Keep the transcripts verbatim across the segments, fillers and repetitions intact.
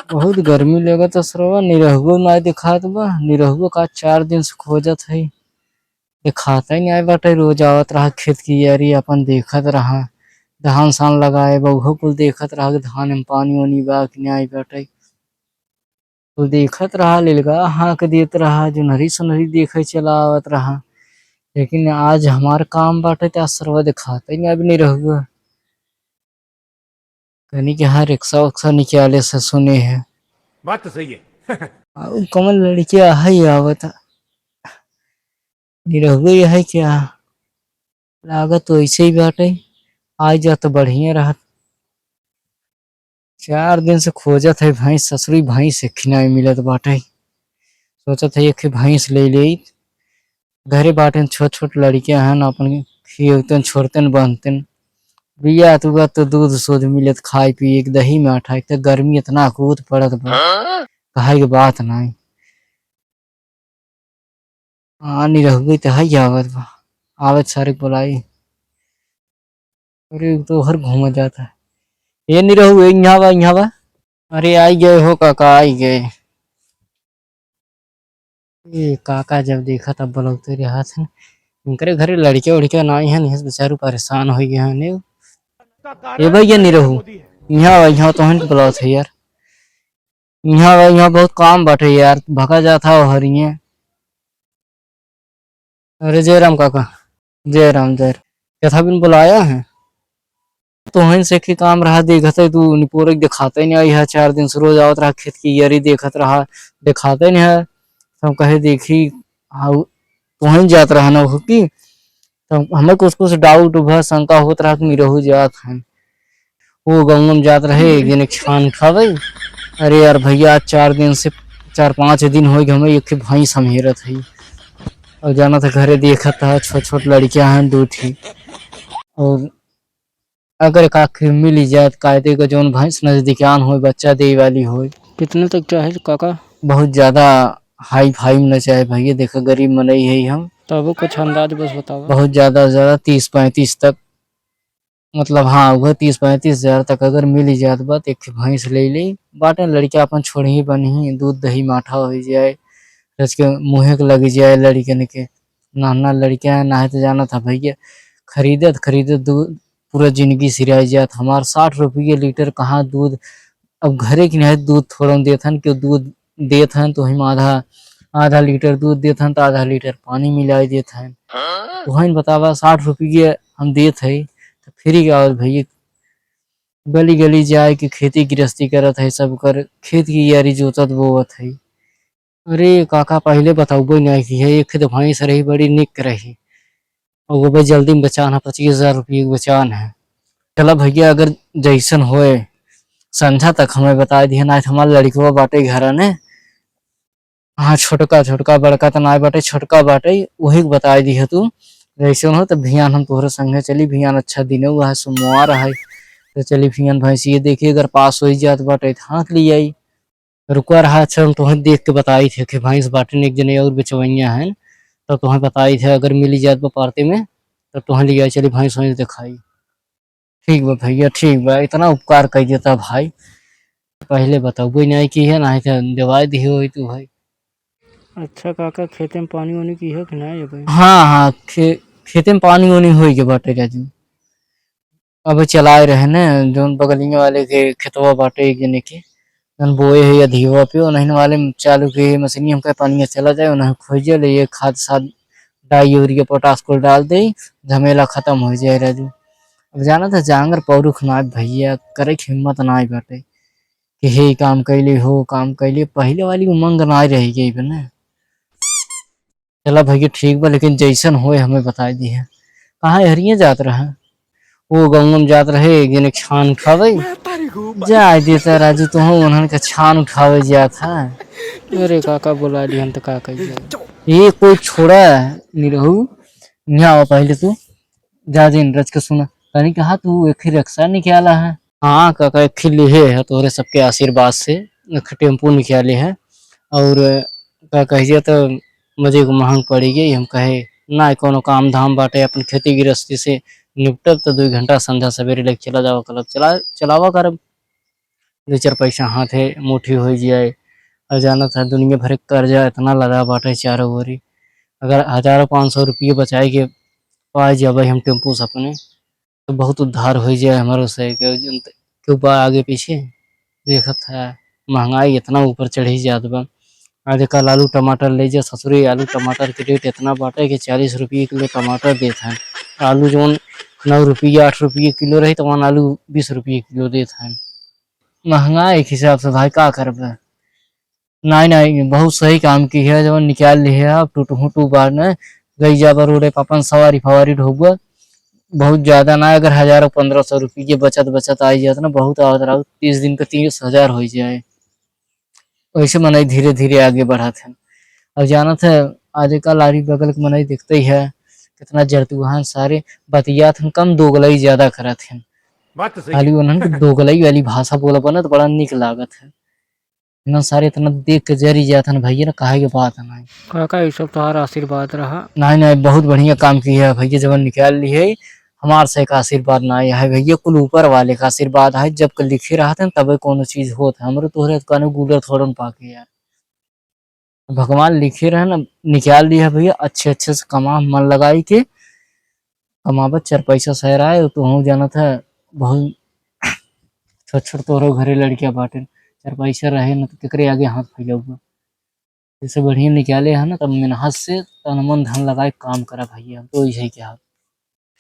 बहुत गर्मी लगत सरवा, निरहुओ नाय देखात बा। निरहुओ का चार दिन से खोजत है, देखाते नाय बाटे। रोज आवत रहा खेत की यारी, अपन देखत रहा, धान सान लगाए बा, उहो कुल देखत रहा कि धान में पानी वानी बा कि नाय बाटे। कुल देखत रहा, लेलगा हाँक देत रहा, जोनहरी सोनहरी देखे चला आवत रहा। लेकिन आज हमार काम बाटे त आज सरवा देखाते नाय, अब निरहुआ। कनी के हाँ, रिक्शा उक्शा निकाले से सुने है। बात तो सही है। आ, उ कमल लड़किया है आवत। निरहुए है क्या? लागत वैसे ही बाटे। आ जात तो बढ़िया रहत। चार दिन से खोजत है भैंस, ससुरी भैंस एक खिनाई मिलत बाटे। सोचत है एक भैंस ले लेइत। घरे बाटेन, छोट छोट लड़कियां हन, अपन खियौतन, छोड़तन, बांधतन। बिया तुआ तो दूध शोध मिलत, खाए पिए के दही माठा। एक तो गर्मी इतना कूद पड़त बा, कहे के बात नाई। हाँ, निरहुए तो है आवत बा, आवत सारे के बुलाई। अरे, उ तो हर घूम जाता है। ए निरहु, ए, यहाँ बा, यहाँ बा। अरे, आई गए हो काका, आई गए। ए काका जब देखा तब बुलाते रहत हैं। इनकरे घरे लड़के उड़के ना आई हैं, इस बेचारू परेशान हो गए हैं। ए भैया निरहु, यहाँ बा, यहाँ तो हैं बुलावत है यार। यहाँ बा, यहाँ बहुत काम बाटे यार, भगा जात है हरिये। अरे जय राम काका, जय राम, जय राम। कथा बिन बुलाया है? तोहन से के काम रहा, देखत है तू निपोरे के देखाते नहीं आई है, चार दिन से रोज आवत रहा, खेत की यारी देखत रहा, देखाते नहीं है। हम कहे देखी, हाँ, तोहन जात रहा ना हो की, तो हमें कुछ कुछ डाउट भा शंका होत रहा कि निरहु जात हैं। वो गंगम जात रहे, एक जने छान उठावे। अरे यार भैया, आज चार दिन से, चार पाँच दिन हो गए हमें एक भैंस हम हेरत है। और जाना था घरे देखत था, छोट छोट लड़कियां हैं दो ठी। और अगर का आखिर मिल ही जात, कायदे का जौन भैंस नजदीकान होए, बच्चा दे वाली होए। कितने तक चाहे काका? बहुत ज्यादा हाई फाई में न चाहे भैया, देखा गरीब मनई है हम। तबो कुछ अंदाज बस बतावा। बहुत ज्यादा, ज्यादा तीस पैंतीस तक, मतलब हाँ, वह तीस पैंतीस हजार तक अगर मिल ही जात बा, तो एक भैंस ले ले। बाटे लड़का अपन छोड़ही बनही, दूध दही माठा हो जाए, रच के मुँहे के लग जाए लड़कन के। नाना लड़का है, ना है तो जाना था भैया, खरीदत खरीदत दूध, पूरा जिंदगी सिराई जात। हमार साठ रुपये लीटर कहाँ दूध, अब घरे की नहीं दूध थोड़ा देत हन, कि दूध देत हन तो हम आधा, आधा लीटर दूध देत हन तो आधा लीटर पानी मिलाई देत हन। तो हन बतावा, साठ रुपये हम देत है तो फ्री के आवत भैया, गली गली जाए के खेती गृहस्थी करत है, सब कर खेत की यारी जोतत बोवत है। अरे काका, पहिले बतउबे नाहीं किहे, एक ठे भैंस रही, बड़ी निक रही। और वो भी जल्दी में बेचान है, पच्चीस हजार रुपये के बेचान है। चला भैया, अगर जैसन होए, संझा तक हमें बताइ दिहे, नाहीं तो हमार लड़िकवा बाटे घर ने। हाँ, छोटका, छोटका, बड़का तो नाहीं बाटे, छोटका बाटे, वही के बताइ दिहे तू। जैसन हो तो भियान हम तोहरे संगे चली, भियान अच्छा दिन है, वह सोमवार है, तो चली भियान भैंसिए देखी, अगर पास होइ जात बाटे तो हाँक लियाई। रुकवा रहा, अच्छा, हम तोहें देख के बताई थे कि भैंस बाटिन एक जने और बेचवइया हैं, तब तोहें बताई थे, अगर मिली जात बा पारती में, तब तोहें लिया चली भैंस वैंस देखाई। ठीक बा भैया, ठीक बा, इतना उपकार कर देता भाई, पहले बताबो ही नहीं की है, नहीं तो देवाई दिए होई तू भाई। अच्छा काका, खेते में पानी वानी की है कि नहीं अबे? हाँ, हाँ, खे-, खेते में पानी वानी होई के बाटे राजू। अबे चलाए रहे ने, जौन बगलिया वाले के खेतवा बाटे एक जने के, जौन बोए है अधीवा पे, उन्हीं वाले में चालू के मशीनिया, हमका पानी चला जाए, उन्हें खोजे ले, ये खाद साद, डाई यूरिया पोटाश कुल डाल दे, झमेला खत्म हो जाए राजू। अब जाना था जांगर पौरुख ना भैया, करे के हिम्मत ना बाटे कि हे काम कैले हो, काम कैले, पहले वाली उमंग ना रह गई बने। चला भैया, ठीक बा, लेकिन जैसन होए हमें बताई दिहे। कहाँ हरिये जात रहे? वो गंगम जात रहे, एक जने छान उठावे। जाए देता राजू, तो हम उन्हन के छान उठावे जात है। अरे काका बोला दिहन तो का कही जाए? ये कोई छोड़ा नहीं रहू, यहाँ आओ पहले तू, जा दिन रच के सुना। तनी कहा तू एक ही रिक्शा निकाला है। हाँ काका, एक ही लिहे है तोहरे सबके आशीर्वाद से, एक टेम्पू निकाले है। और का कहिए तो मजे को महंग पड़ी गई। हम कहे ना कोनो काम धाम बाटे, अपन खेती गृहस्थी से निपटब तो दो घंटा संध्या सवेरे लेके चला जावा करब, चला, चलावा करब। दो चार पैसा हाथे मुट्ठी होइ जाए। और जानत है, दुनिया भर के कर्जा इतना लदा बाटे चारों ओरी। अगर हजारों पाँच सौ रुपये बचाए के पाए जाबे हम टेम्पू से अपने, तो बहुत उद्धार होइ जाए हमारो से। केहू जनते, केहू बा आगे पीछे, देखत है, महंगाई इतना ऊपर चढ़ी जात बा। आज कल आलू टमाटर ले जा ससुरे, आलू टमाटर के रेट इतना बाटे कि चालीस रुपये किलो टमाटर देत हैं। आलू जौन नौ रुपये, आठ रुपये किलो रही, तो वहाँ आलू बीस रुपये किलो देत हैं। महंगा एक हिसाब से भाई, का करबे? नाहीं, नाहीं, बहुत सही काम की है, जवन निकाल ली है। अब टूटहूँ टू बार न गई जाबा रोडे पर अपन सवारी फवारी ढोबा, बहुत ज्यादा ना, अगर हजारों पन्द्रह सौ रुपये बचत बचत आई जात ना, बहुत आवत रहा, तीस दिन का तीस हजार होइ जाए। वैसे मनई धीरे धीरे आगे बढ़त हैं। अब जानत है, आज का लारी बगल के मनई देखते ही है, कितना जरतुहान सारे बतियात हैं, कम दोगलई ज्यादा करत हैं। बात तो सही खाली है। उन्हन के दोगलई वाली भाषा बोलबा ना, तो बड़ा निक लागत है। इन्हन सारे इतना देख के जरी जात हन भैया ना, कहे के बात है नाहीं। काका, ई सब तोहार आशीर्वाद रहा। नाहीं, नाहीं, बहुत बढ़िया काम की है भैया, जवन निकाल ली है। हमार से का आशीर्वाद नाहीं है भैया, कुल ऊपर वाले का आशीर्वाद है। जब के लिखे रहत हैं, तबे कोनो चीज होत है। हमरे तोहरे काने गुलर थोड़न पाके यार, भगवान लिखे रहे ना, निकाल ली है भैया। अच्छे अच्छे से कमा, मन लगाई के कमाबत, चार पैसा सहर आए। तो हम जानत है, बहुत छोट छोट तोहरो घरे लड़कियां बाटे, चार पैसा रहे ना, तो केकरे आगे हाथ फैलाऊबा। जैसे बढ़िया निकाले है ना, तब मेहनत से तन मन धन लगाए काम करा भैया, हम तो यही कहा।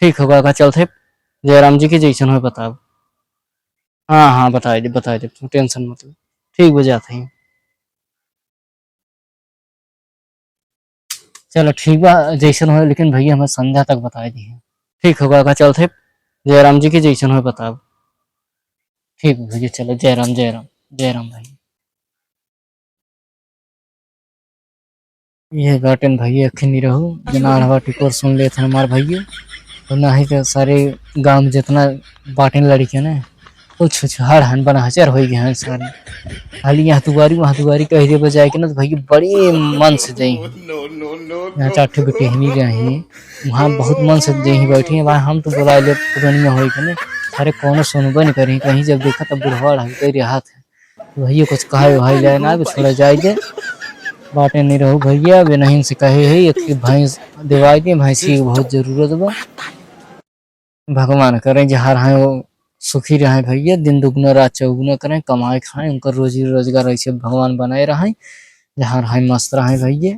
ठीक होगा का चलते, जयराम जी के जैसन हो बताब। हाँ, हाँ, बताए दे, बताए दे, तू टेंशन मत ले। ठीक बा, जात है। चलो ठीक बा, जैसन हो, लेकिन भैया हमें संध्या तक बताए दी है। ठीक होगा का चलते, जयराम जी के जैसन हो बताब। ठीक बा भैया, चलो, जयराम, जयराम, जयराम भाई। ये बाटेन भैया, अखनी रहू, बिना अढ़वा टिकोर सुन लेत हन हमार भैया। और नाहीं तो सारे गाँव में जितना बाटेन लड़के ना, कुछ, कुछ हर हन बनहचर होइ गए हैं सारे। खाली यहाँ दुआरी, वहाँ दुआरी कह दे बजाए के ना, तो भैया बड़ी मन से जई हैं। यहाँ चार ठो बिटिहनी रही, वहाँ बहुत मन से जई हैं बैठी हैं। वहाँ हम तो बुला ले पुरनिया होइ के ना, सारे कौनो सुनबे नहीं करी। कहीं जब देखा तब बुढ़वा ढलते रहा था। भैया कुछ कहे भाई जाए ना, छोड़ा जाए दे। बाटे नहीं रहू भैया, अब नहीं से कहे है, एक ठे भैंस देवाई दे, भैंस की बहुत जरूरत बा। भगवान करें जहाँ रहे वो सुखी रहे भैया, दिन दुगुना रात चौगुना करें, कमाए खाएं, उनकर रोजी रोजगार ऐसे भगवान बनाए रहे, जहाँ रहे मस्त रहे भैया।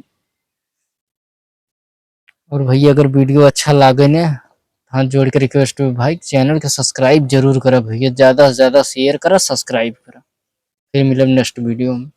और भैया अगर video अच्छा लागे ने, हाथ जोड़ के request है भाई, channel के subscribe जरूर करा भैया, ज्यादा से ज्यादा share करा, subscribe करा। फिर मिलब next video में।